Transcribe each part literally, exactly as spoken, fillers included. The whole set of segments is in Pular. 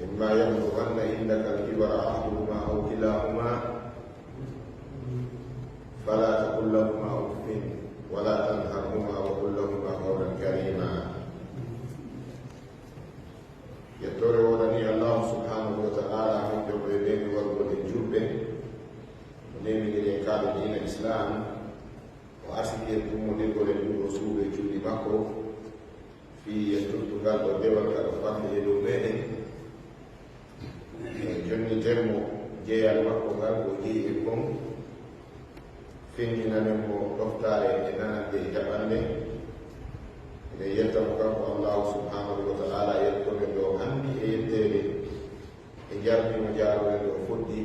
إما يبلغن عندك الكبر أحدهما أو كلاهما فلا تقل لهما أف ولا تنهرهما وقل لهما قولا كريما. Yettoore woodanii Allaahu subhaanahu wa ta'aalaa, moƴƴo e neemiwol e juulɓe, o neeminiri en kaa ɗoo diina Islaam, o arsiki en tummbondirgol e nduu ɗoo suudu e cuuɗi makko, fii yettude ngal ɗoo dewal ka ɗoo farli e dow meɗen, e jonniten mo jeyal makko ngal ko o jeyi en kon, fenndinanen mo ɗoftaare e nanande e jaɓande. Eɗen yetta mo kanko Allaahu subhaanahu wa ta'aalaa, yettoren ɗoo anndi e yetteede, e jarni mo jaaroore nde o foddi.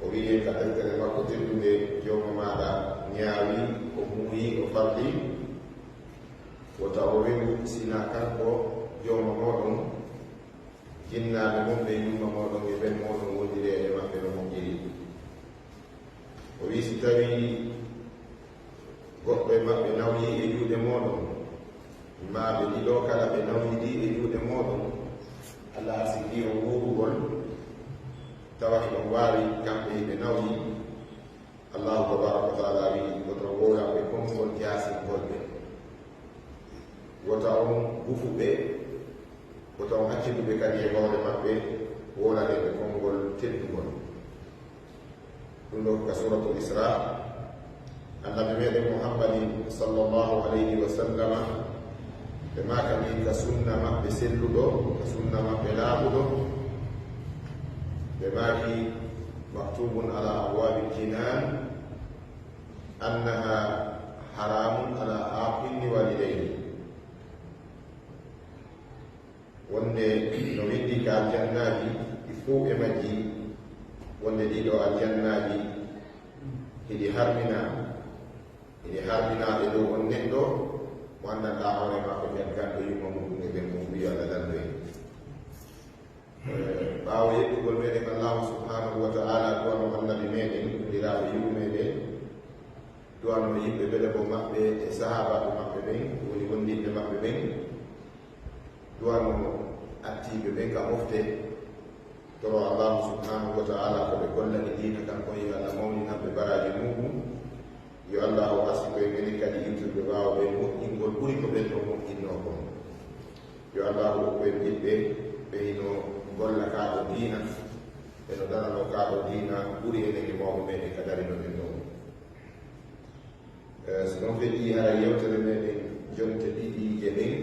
O wi'i en ka deftere makko teddunde, Joomi maaɗa ñaawi, o muuyi, o farli. Wota o rewu si hinaa kanko Joomi mooɗon, jinnaaɓe mon ɓen yumma mooɗon e ben mooɗon wondiree e maɓɓe no moƴƴiri. O wi'i, si tawii goɗɗo e maɓɓe nawyii e juuɗe mooɗon, maa ɓe ɗiɗo kala ɓe nawyii e juuɗe mooɗon, Alla arsiki on wuurugol, tawa hiɗon waawi kamɓe hiɓe nawyii, Allaahu tabaaraka wa ta'aalaa wi'i, woto on wowlan ɓe konngol jaasingol ɓe. Wota on gufu ɓe, wota on accidu ɓe kadi e hoore maɓɓe, wowlanee ɓe konngol teddungol. Ɗun ɗoo ko ka Suuratul Israa. Annabi meɗen Muhammadin sallallaahu alayhi wa sallama, ɓe maakani ka sunna maɓɓe selluɗo, ka sunna maɓɓe laaɓuɗo, ɓe maaki, مكتوب على أبواب الجنان أنها حرام على عاق لوالديه. Wonde no winndii ka aljannaaji, ɗi fow e majji, wonde ɗii ɗoo aljannaaji hiɗi harminaa, hiɗi harminaa e dow on neɗɗo mo anndanɗaa hoore makko jagganɗo yumma mun e ben mun, yo Alla lanndo en. Eh, ɓaawo yettugol meɗen Allaahu subhaanahu wa ta'aalaa, du'ano Annabi meɗen, nuliraaɓe yurmeende, du'ano yimɓe belebo maɓɓe e sahaabaaɓe maɓɓe ɓen, woni wondiiɓe maɓɓe ɓen, du'ano attiiɓe ɓen ka mofte, toro Allaahu subhaanahu wa ta'aalaa ko ɓe gollani diina kan kon, yo Alla mawninan ɓe baraaji muuɗum. Yo Allaahu arsiko en menen kadi iwtirde ɓaawo ɓen moƴƴingol ɓuri ko ɓen ɗon moƴƴinnoo kon. Yo Allaahu okku en ɓiɓɓe ɓe hino golla kaa ɗoo diina, ɓe no daranoo kaa ɗoo diina ɓuri enen e mawɓe meɗen ka darinoɗen ɗoo. Eh, si ɗon feƴƴii, haray yewtere meɗen jonte ɗiɗi e ɗen,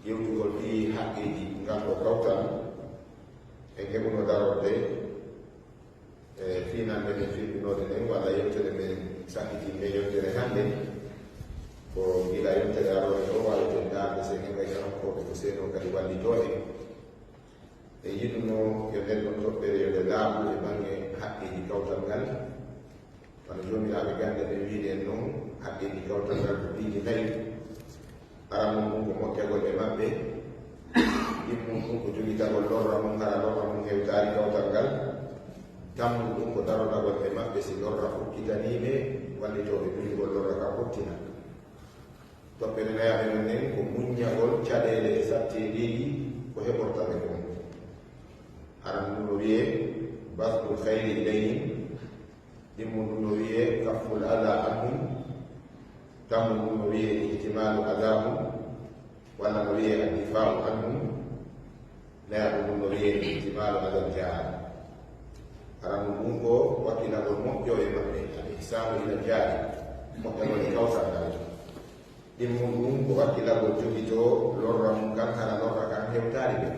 yewtugol fii haqqeeji ngal ɗoo kawtal, en heɓuno darorde, e fiinannde men fiɓɓinoode nden, walla yewtere men sakkitiinde yontere hannde. Ko gila yontere aroore ɗoo, waaweten daarde si en heɓay karankooɓe ko seenoo kadi wallitoo en. En yiɗuno yo nden ɗon toɓɓere yo nde laaɓu e baŋŋe haqqeeji kawtal ngal. Wano joomiraaɓe gannde ɓen wiiri en non, haqqeeji kawtal ngal ko piiji nayi. Aranun ɗun ko moƴƴagol e maɓɓe, ɗimmun ɗun ko jogitagol lorra mun hara lorra mun hewtaali kawtal ngal, tammun ɗun ko darotagol e maɓɓe si lorra fokkitanii ɓe, wallitoo ɓe jogitagol lorra kan fottina. Toɓɓere nayaɓere nden ko muɲɲagol caɗeele e satteedeeji ko heɓorta ɓe kon. Aranun ɗun no wi'ee bastul khayri ilayhim, ɗimmun ɗun no wi'ee kafful adha anhum, tammun ɗun no wi'ee ihtimalu adhahum, walla no wi'ee addifa'u anhum, nayaɓun ɗun no wi'ee ihtimalu adhal jaar. Aranun ɗun ko wakkilagol moƴƴo e maɓɓe, al ihsanu ilal jaari, moƴƴagol e kawtal ngal. Ɗimmun ɗun ko wakkilagol jogitoo lorra mun kan hara lorra kan hewtaali ɓe.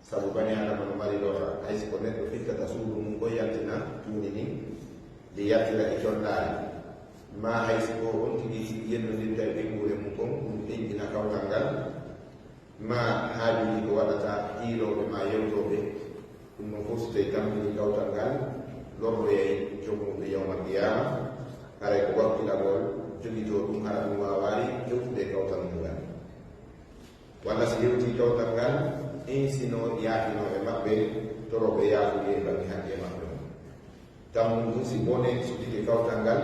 Sabu bani Aadama no mari lorra, hay si ko neɗɗo fittata suudu mun kon yaltina tuuni ndin, ndi yaltira e collaali, maa hay si ko on tigi yennondinta e ɓeynguure mun kon, ɗun ɗenƴina kawtal ngal, maa haajuuji ko waɗata hiirooɓe maa yewtooɓe, ɗun non fow si tawii tammbinii kawtal ngal, lorroyay jom muɗum yawmal qiyaama, haray ko wakkilagol jogitoo ɗun hara ɗun waawaali hewtude e kawtal mun ngal. Walla si hewtii kawtal ngal, insinoo yaafinoo e maɓɓe, toroo ɓe yaafuye e baŋŋe haqqee maɓɓe on. Tammun ɗun si bone sutike kawtal ngal,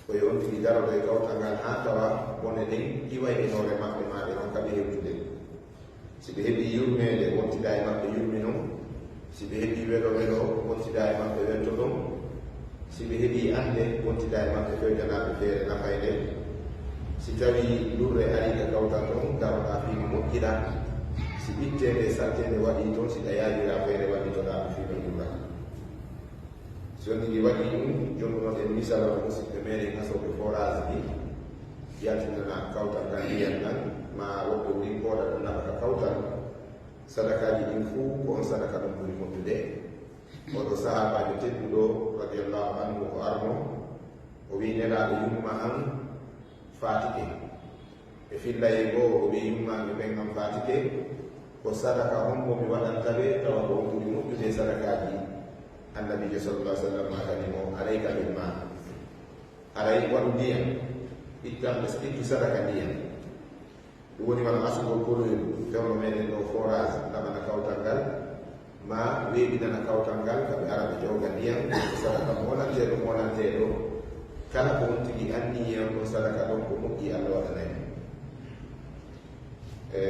ko e on tigi daroto e kawtal ngal haa tawa bone ɗen iway e hoore maɓɓe maa ɓe ronka ɓe hewtude. Si ɓe heɓii yurmeende, wontidaa e maɓɓe yurminon. Si ɓe heɓii welo welo, wontidaa e maɓɓe weltoɗon. Si ɓe heɓii annde, wontidaa e maɓɓe fewjanaaɓe feere nafaynde. Si tawii lurre arii ka kawtal ton, daroɗaa fii no moƴƴiraa. Si ɓitteende e salteende waɗii ton, si ɗa yaajiraa feere, wallitoɗaa mo fii no yurraa. Si on tigi waɗii ɗun, jonnunoɗen misal on musidɓe meɗen asooɓe forage ɗi, yaltinana kawtal ngal ndiyan ngal, maa woɓɓe woni pooda ɗo naɓa ka kawtal. Sadakaaji ɗin fuu, ko on sadaka ɗon ɓuri moƴƴude. Oo ɗoo sahaabaajo tedduɗo, radiyallahu anhu, ko arno, o wi'i, Nelaaɗo, yumma an faatike. E fillayee goo, o wi'i, Yumma an e ben an faatike, ko sadaka hombo mi waɗanta ɓe, tawa ko on ɓuri moƴƴude e sadakaaji Annabiijo, sallallahu alaihi wasallam? Maakani mo, Alayka bil maa. Aray, waɗu ndiyan, ittan, ittu sadaka ndiyan. Ɗun woni wano asugol koloyru, fewndo meɗen ɗoo forage, naɓana kawtal ngal, maa weeɓinana kawtal ngal, ka ɓe ara ɓe jooga ndiyan, ko sadaka moolanteeɗo, moolanteeɗo. Kala ko on tigi anniyii on ɗon sadaka ɗon, ko moƴƴi, Alla waɗanay mo. E,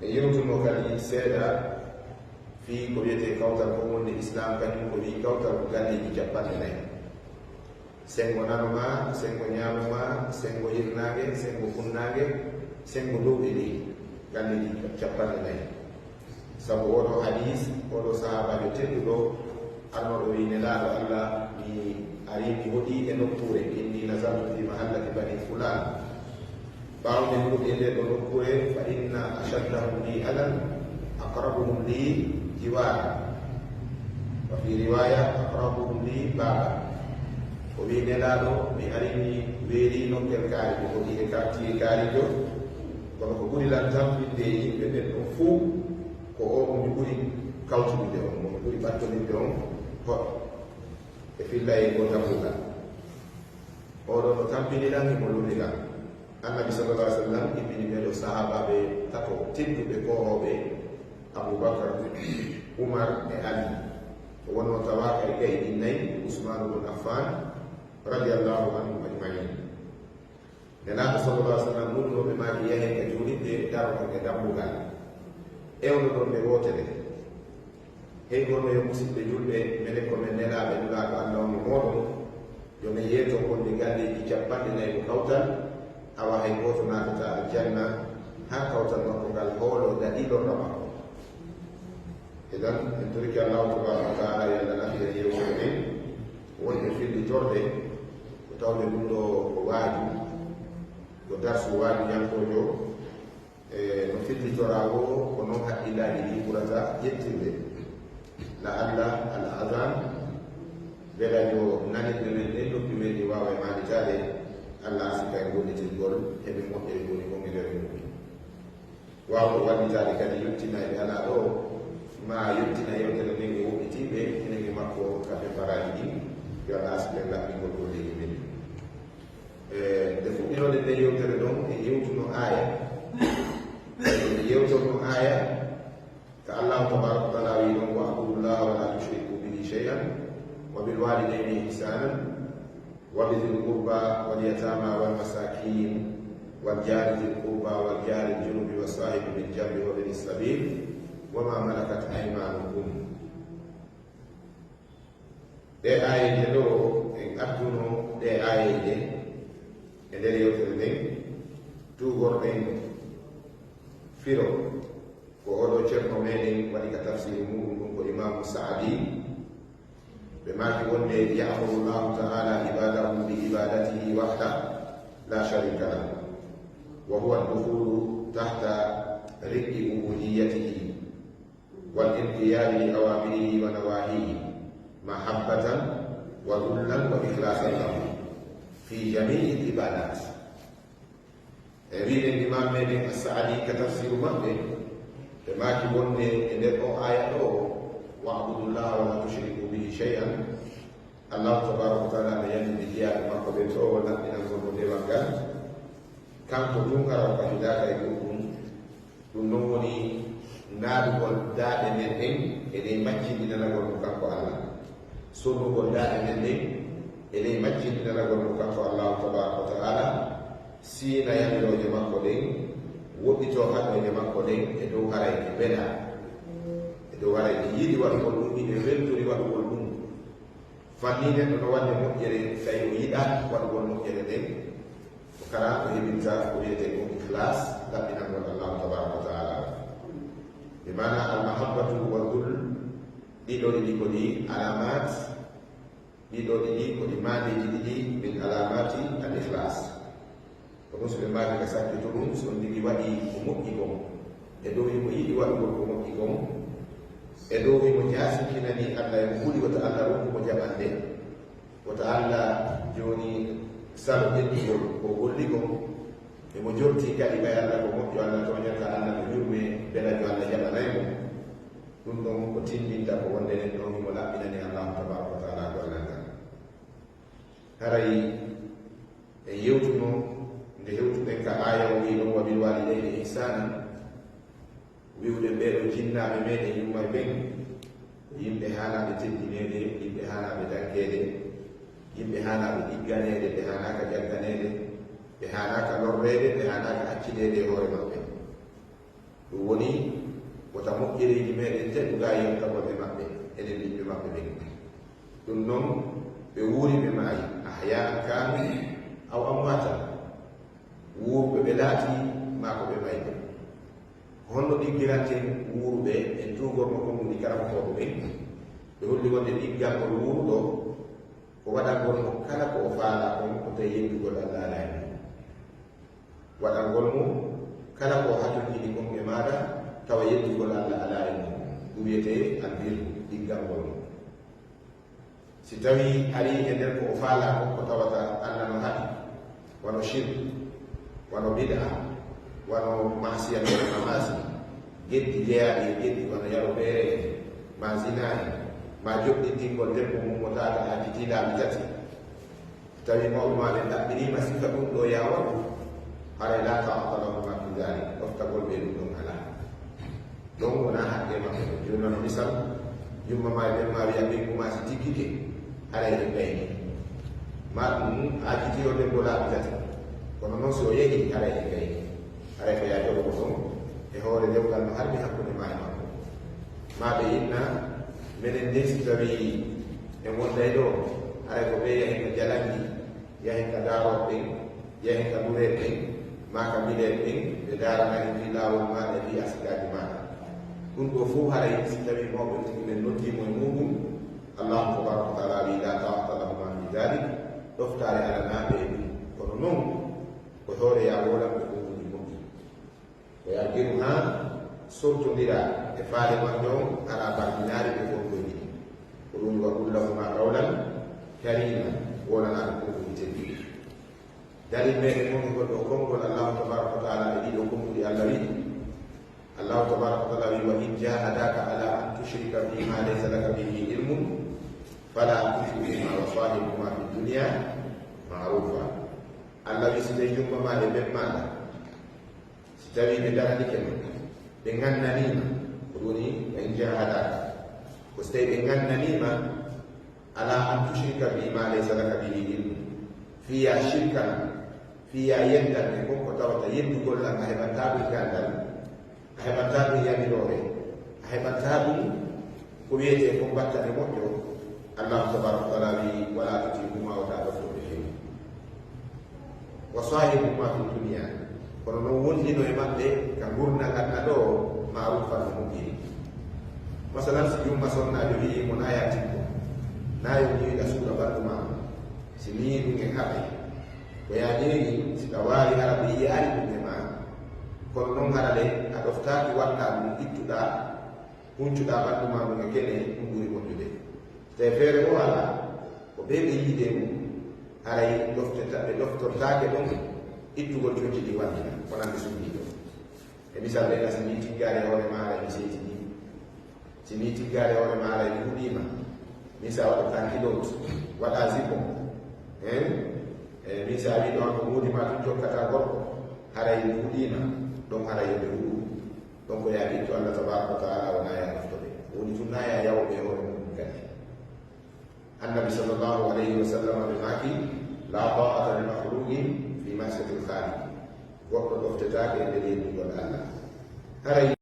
e yewtuno kadi seeɗa fii ko wi'etee kawtal kon wonde Islaam, kañun ko wi'i kawtal ko galleeji cappanɗe nay. Senngo nano maa, senngo ñaamo maa, senngo hirnaange, senngo funnaange, senngo dow e leydi. Galleeji cappanɗe nay. Sabu oo ɗoo hadiis, oo ɗoo sahaabaajo tedduɗo arnooɗo wi'i, Nelaaɗo Alla, mi arii mi hoɗii e nokkuure, inni nazaltu fi mahallati bani fulaan. Ɓaawo nde mi hoɗi e ndee ɗoo nokkuure, fa inna ashaddahum li adan aqrabuhum li jiwaara. Wa fi riwaaya aqrabuhum li baaba. O wi'i, Nelaaɗo, mi arii mi weerii nokkel kaari, mi hoɗi e quartier kaariijo, kono ko ɓuri lan tampinde e yimɓe ɓen ɗon fuu, ko oo mo mi ɓuri kawtindirde on, mo mi ɓuri ɓattondirde on hoɗo. E fillayee goo dambugal. Oo ɗoo no tampini lan, himo lurri lan. Annabi sallallahu alaihi wasallam immini ɓee ɗoo sahaabaaɓe tato tedduɓe koohooɓe, Abu Bakar, Umar e Ali. O wonnoo tawaaka e ga'i ɗin nay, Usmaanu bun Affaan, radiyallahu anhum ajma'in. Nelaaɗo sallallahu alaihi wasallam nulunoo ɓe, maaki, Yahee ka juulirde, daroɗon e dambugal. Ewnoɗon nde wootere. Hey, kono yo musidɓe julɓe, menen ko men nelaaɓe Nulaaɗo Alla on e mooɗon, yo men yeeto wonde galleeji cappanɗe nay ko kawtal, awa hay gooto naatataa aljanna haa kawtal makko ngal hooloo daɗi lorra makko. Idan, en torike Allaahu tabaaraka wa ta'aalaa yo Alla nafir en yewtere nden, wonde fillitorde, ko tawde ɗun ɗoo ko waaju, ko darsu waajuyankoojo, E, no fillitoraa woo, ko non haqqillaaji ɗin ɓurata ƴettirde. La'alla al-azan, belajo nanirɓe men ɗen noppi men ɗin waawa e maalitaade, Alla asika e goonɗitingol, heɓe moƴƴa e woni kon e nder mu'min. Waawɗo wallitaade kadi yottina e ɓe alaa ɗoo, maa yottina yewtere nden e woɗɗitiiɓe, enen e makko ka pemparaaji ɗin, yo Alla asika en laɓɓingol golleeji men ɗin. E, nde fuɗɗinoɗen nden yewtere ɗon, en yewtuno aaya. En yewtorno aaya ka Allahu tabaaraka wa ta'aalaa wi'i ɗon, "Wa'budu Llaaha wa laa tushriku bihi shay'an, wa bil waalidayni ihsaanan, wa bi dhil qurbaa wal yataamaa wal masaakiin, wal jaari dhil qurbaa wal jaaril junubi was saahibi bil janbi wa bini sabiil, wa maa malakat aymaanukum." Ɗee aayeeje ɗoo, en adduno ɗee aayeeje e nder yewtere nden, tuugorɗen firo. Ko oo ɗoo ceerno meɗen waɗi ka tafsiru muuɗum, ɗum ko Imaamu Sa'adi. Ɓe maaki wonde, "Ya'muru Allahu ta'ala ibadahu bi ibadatihi wahda, la sharika lah, wa huwa ad-dukhulu tahta riqqi uluhiyyatihi." والانقياد لأوامره ونواهيه محبة وذلا وإخلاصا له في جميع العبادات. E wi'en Imaam meɗen As-Sa'di ka tafsiru maɓɓe, ɓe maaki wonde e nder oo aaya ɗoo, "Wa'budu Llaaha wa laa tushriku bihi shay'an." Allaahu tabaaraka wa ta'aalaa no yamiri jiyaaɓe makko ɓen ɗoo laɓɓinangol mo dewal ngal. Kanko tun hara o fahidaaka e ɗum ɗum. Ɗum non woni naadugol daaɗe men ɗen e ɗe majjinɗinanagol mo kanko Alla. Sonnugol daaɗe men ɗen e ɗe majjinɗinanagol mo kanko Allaahu tabaaraka wa ta'aalaa, siina yamirooje makko ɗen, Woɗɗitoo haɗoyde makko nden e dow haray ɓe welaa, e dow haray ɓe yiɗi waɗugol ɗum, hiɓe weltori waɗugol ɗum. Fannii neɗɗo no waɗde moƴƴere, tawi o yiɗaa waɗugol moƴƴere nden, ko kala ko heɓinta ko wiyetee kon ikhlas, ɗaɓɓinangol Allahu tabaraka wa taala. Bi maana al-mahabbatu wa dhul, ɗiɗo ɗiɗi ko ɗi alamat, ɗiɗo ɗiɗi ko ɗi maandeeji ɗiɗi min alamati al-ikhlas. Ko ɗum so ɓe maaki ka sakkito ɗum, so on tigi waɗi ko moƴƴi kon, e dow himo yiɗi waɗugol ko moƴƴi kon, e dow himo jaasinkinanii Alla, e mo huli wota Alla ronku mo jaɓande, wota Alla jooni salo ƴettugol ko o golli kon, e mo jortii kadi ɓay Alla ko moƴƴo, Alla tooñataa, Alla no yurmee, belajo Alla jaɓanay mo. Ɗum ɗon ko tinndinta ko wonde nden ɗon himo laɓɓinanii Allaahu tabaaraka wa taala gollal ngal. Haray en yewtuno nde hewtuɗen ka aaya o wi'i ɗon, "Wa bil waalidayni ihsaanan", wi'uɗen ɓee ɗoo jinnaaɓe meɗen yumma e ɓen, ko yimɓe haanaaɓe teddineede, yimɓe haanaaɓe dankeede, yimɓe haanaaɓe ɗigganeede, ɓe haanaaka jagganeede, ɓe haanaaka lorreede, ɓe haanaaka accideede e hoore maɓɓe. Ɗum woni, wota moƴƴereeji meɗen teɗu gaa yewtagol e maɓɓe, enen ɓiɓɓe maɓɓe ɓen. Ɗum non, ɓe wuuri, ɓe maayi, ahya'an kaanu aw amwaatan. Wuuruɓe ɓe laati, maa ko ɓe mayɓe. Ko honno ɗiggiranten wuuruɓe? En tuugorno konguɗi karamokooɓe ɓen. Ɓe holli wonde ɗiggangol wuuruɗo ko waɗangol mo kala ko o faalaa kon, ko tawi yeddugol Alla alaa e mum. Waɗangol mo kala ko o hatonjini kon e maaɗa, tawa yeddugol Alla alaa e mum. Ɗum wiyetee albirru, ɗiggangol mo. Si tawii arii e nder ko o faalaa kon, ko tawata Alla no haɗi, wano shirk, wano bid'a, wano maasiya, wano maasi, geddi jeyaaɗi e geddi, wano yaro beere en, maa zina en, maa joɗɗintingol debbo mum mo taata aji tiiɗaaɓe tati, tawi mawɓe maa ɓen ɗaɓɓiriima sifa ɗum ɗoo yo a waɗu, haray laa taa'ata lahumaa fii daalik, ɗoftagol ɓe ɗum ɗon alaa. Ɗon wonaa haqqee maɓɓe. Jooni non, misal, yumma maa e ɓen maa wi'a ɓeyngu maa si tikkike, haray e gayni. Maa ɗum ajitii o debbo laabi tati. Kono non si o yehii, haray e gayni. Haray ko yo a jogo mo ɗon e hoore dewgal no harmi hakkunde maa e makko. Maa ɓe inna, menen dey si tawii en wonday ɗoo, haray ko ɓe yahen ka jalanji, yahen ka daarooɓe ɓen, yahen ka lureeɓe ɓen, maa ka mileeɓe ɓen, ɓe daarana en fii laawol maaɗa e fii asikaaji maaɗa. Ɗum ɗoo fow haray si tawii mawɓe on tigi men noddii mo e muuɗum, Allaahu tabaaraka wa ta'aalaa wi'i, "Laa taa'ata lahumaa fii daalik", ɗoftaare alanaa ɓe e ɗum. Kono non, ko hoore yo a woolan ɓe konguɗi moƴƴi. Ko yo a geru haa sowtondiraa e faale maɓɓe on, hara a barminaali ɓe konguɗi ɗin. Ko ɗum, "Wa qul lahumaa qawlan kariiman", woolanaa ɓe konguɗi tedduɗi. Dalil meɗen on e ngol ɗoo konngol Allaahu tabaaraka wa ta'aalaa e ɗii ɗoo konguɗi Alla wi'i. Allaahu tabaaraka wa ta'aalaa wi'i, "Wa in jaahadaaka alaa an tushrika bii maa laysa laka bihi ilmun falaa tuti'humaa wa saahibuhumaa fid dunyaa ma'ruufaa." Alla wi'i, si tawii yumma maa e ben maaɗa, si tawii ɓe daranike ma, ɓe ŋannanii ma, ko ɗum woni, "Wa in jaahadaaka", ko si tawii ɓe ŋannanii ma, "alaa an tushrika bii maa laysa laka bihi ilmun", fii yo a shirkana, fii yo a yeddan ɓe kon ko tawata yeddugol lan a heɓantaa ɗum ganndal, a heɓantaa ɗum yamiroore, a heɓantaa ɗum ko wiyetee kon battane moƴƴo. Allaahu tabaaraka wa ta'aalaa wi'i, "Walaa tuti'humaa", wota a ɗofto ɓe few. "Wa saahibuhumaa fid dunyaa", kono non wonndino e maɓɓe ka ngurndan aduna ɗoo, "ma'ruufan", no moƴƴiri. Masalan, si yumma sonnaajo wi'i mo, "Naa yo a tikko, naa yo mi yiɗa suuɗa ɓanndu maa, si mi yi'i ɗum e haɓe." Ko yo a ƴeewi, si ɗa waawi, hara ɓe yi'aali ɗum e maa. Kono non hara le, a ɗoftaaki waɗɗaa ɗum, ittuɗaa, huncuɗaa ɓanndu maa ndun e kene, ɗum ɓuri moƴƴude. Tawi feere woo alaa, ko ɓe ɓe yi'ii e mum, haray ɗofteta-, ɓe ɗoftortaake ɗon ittugol conci ɗin wallina, ko nande sunniiɗo. E misal, ɓe si mi tiggaade hoore maa, haray mi seetinii. Si mi tiggaade hoore maa, haray mi huɗii ma. Min si a waɗataa kilot, waɗaa zipon, hein? E min si a wi'i ɗon ko moodi maa tun jokkataa gorko, haray mi huɗii ma. Ɗon haray yo ɓe huɗu. Donc, yo a ittu Alla tabaaraka wa ta'aalaa, wonaa yo a ɗofto ɓe. Woni tun, naa yo a yawo ɓe e hoore mum kadi. Annabi sallallaahu alayhi wa sallam ɓe maaki, "Laa taa'ata li makhluuqin fii ma'siyatil khaaliq." Goɗɗo ɗoftaaki Setaake e nder yeddugol Allah. Haray